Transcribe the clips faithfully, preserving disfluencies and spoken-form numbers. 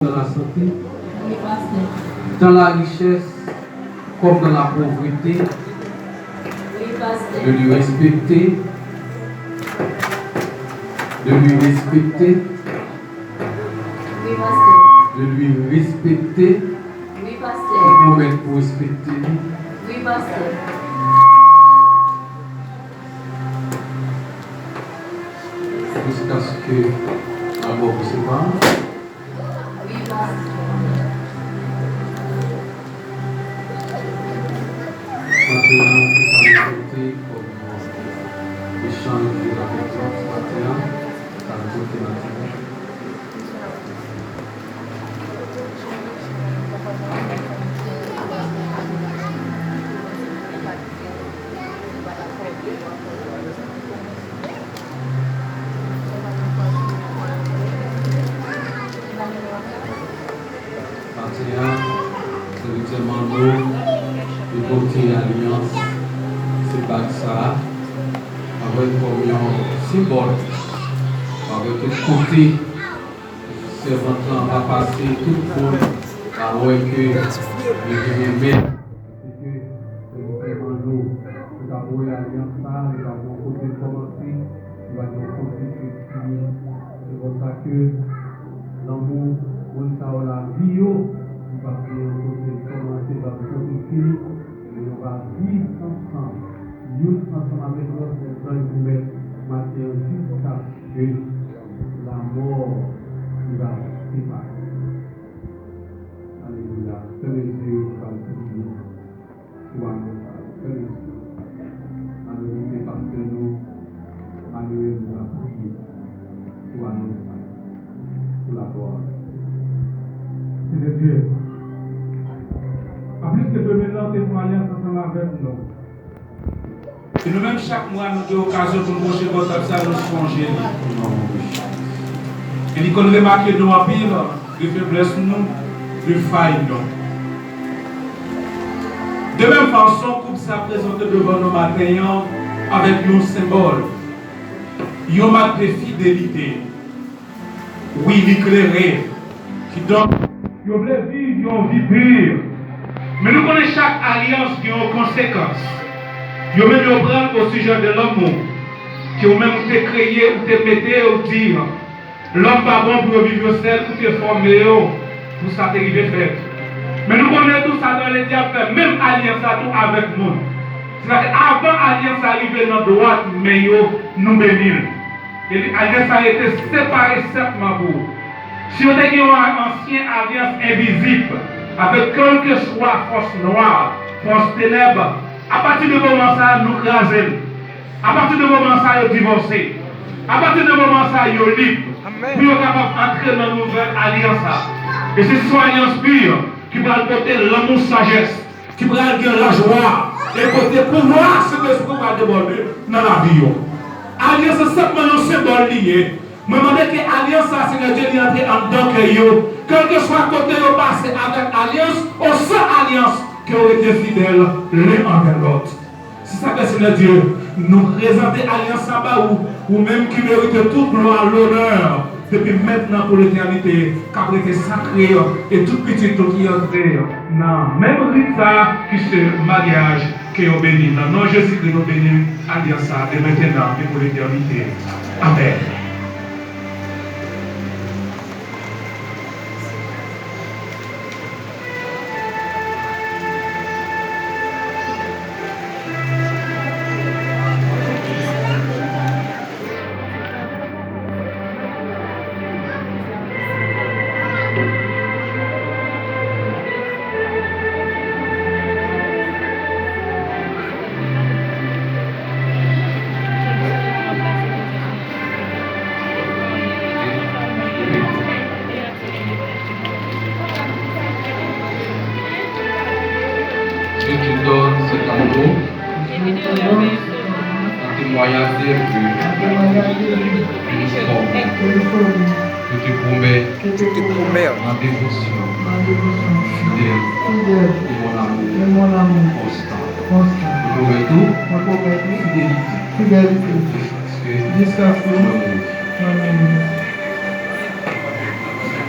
dans la santé, dans la richesse comme dans la pauvreté, de lui respecter, de lui respecter, de lui respecter, ou pwomèt pou respekte li. Jiskaske lamò pou separe. Maten an, ki sa nou pote kòm echanj youn avèk lòt maten an? Sa nou pote maten an? Maten an, Sèvitè Manno li pote alyans, se bag sa a, avèk kòm yon senbòl, avèk tout kote sèvant lan pa pase, tout moun ka wè ke li genyen mèt. Se ke, se li ki ban nou. Li t ap voye alyans sa, li pa t gen yon kote l kòmanse, li pa t gen yon kote l fini. Se konsa ke lanmou moun sa yo, lavi yo, li pa t gen yon kote l kòmanse, li pa t gen yon kote l fini. Men yo va viv ansanm, youn ansanm avèk lòt, nan jan l pwomèt maten an, jiskaske lamò li va separe. Alelouya. Fèmen zye yo, nou pral priye sou anons sa yo. Fèmen zye yo. Ann nou kite pastè nou, Manuel, nou pral priye sou anons sa yo. Pou laglwa. Senyè Dye, a plis ke demen nan, te fè alyans ansanm avèk nou. E nou menm, chak mwa, nou gen okazyon pou nou pwoche bò tab sa, nou sonje li. E li konn remake nou anpil, de feblès nou, de fay nou. De menm fason, koup sa prezante devan nou maten an avèk yon senbòl, yon mak de fidelite. Wi, li klere. Kidonk, yo vle viv yon vi pi. Men nou konnen chak alyans gen yon konsekans. Yo menm yo pran osijè de lanmou ke ou menm ou te kreye, ou te mete, ou di, lòm pa bon pou yo viv yo sèl, ou te fòme yo pou sa te rive fèt. Men nou konnen tou Satan ledyab fè menm alyans sa tou avèk moun. Sètadi avan alyans sa rive nan dwat men yo, nou beni l. E li, alyans sa rete separe senpman pou ou. Si yo te gen yon ansyen alyans envizib avèk kèlkeswa fòs nwa, fòs tenèb, apati de moman sa a, nou kraze l. Apati de moman sa a, yo divòse. Apati de moman sa a, yo lib pou yo kapab antre nan nouvèl alyans la. E se sou alyans pi ki pral pote lanmou, sajès, ki pral gen lajwa, e kote pouvwa Sentespri pral debòde nan lavi yo. Alyans se senpman yon senbòl li ye. Mwen mande ke alyans sa, Senyè Dye, li antre anndan kè yo. Kèlkeswa kote yo pase avèk alyans ou san alyans, ke yo rete fidèl len anvè lòt. Se sa k fè, Senyè Dye, nou prezante alyans sa ba ou, ou menm ki merite tout glwa, lonè, depi mentnan pou letènite, k ap rete sakre, e tout pitit ou ki antre nan menm rit sa ki se maryaj, ke yo beni. Nan non Jezikri, nou beni alyans sa de mentnan e pou letènite. Amèn. Je te donne cet anneau en témoignage de que nous sommes. Je te promets ma dévotion fidèle et mon amour constant. Je promets tout fidélité. Jusqu'à ce que je moure.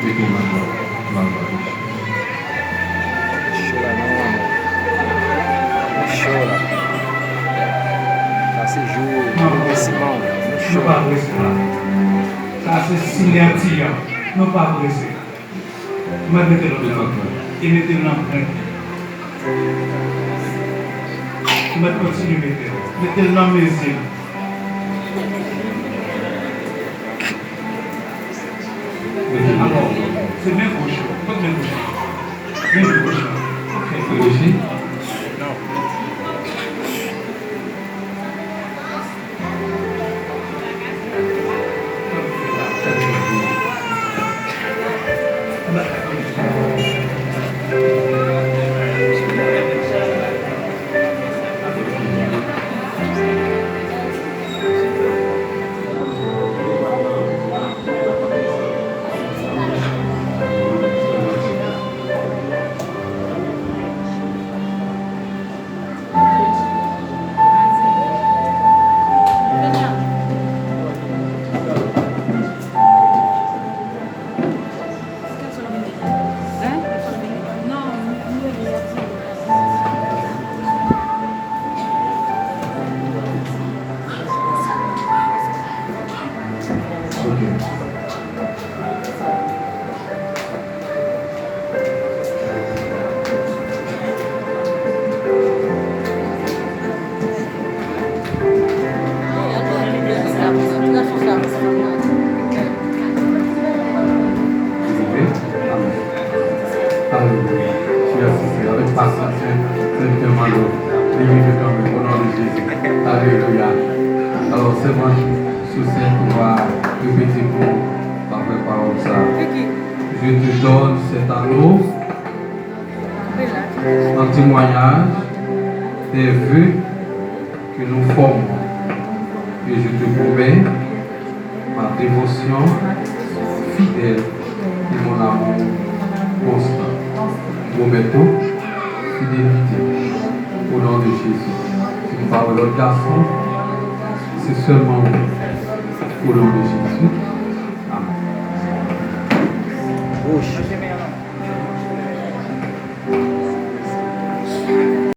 Mete men nou. Pa prese la. Sa se sinyati an. Nou pa prese. Mwen mete lòt la. E mete l nan pwent. Mwen kontinye mete l. Mete l nan mezi l. Alò, se men goch yo. Kot men goch yo? Men goch yo. Ok. Goch li? Non. Ok. Alelouya. Mèsi, Senyè. Avèk pasyans, sèvitè Malo, li rive kanmenm, o non de Jezi. Alelouya. Alò, sèman sou sèn, nou va repete pou nou, pa fè pawòl sa. Je te donne cet anneau en témoignage des vœux que nous formons. Et je te promets ma dévotion fidèle et mon amour constant. Pwomèt ou fidelite, o non de Jezi. Si nou pa wè lòt gason, se sèlman ou, o non de Jezi.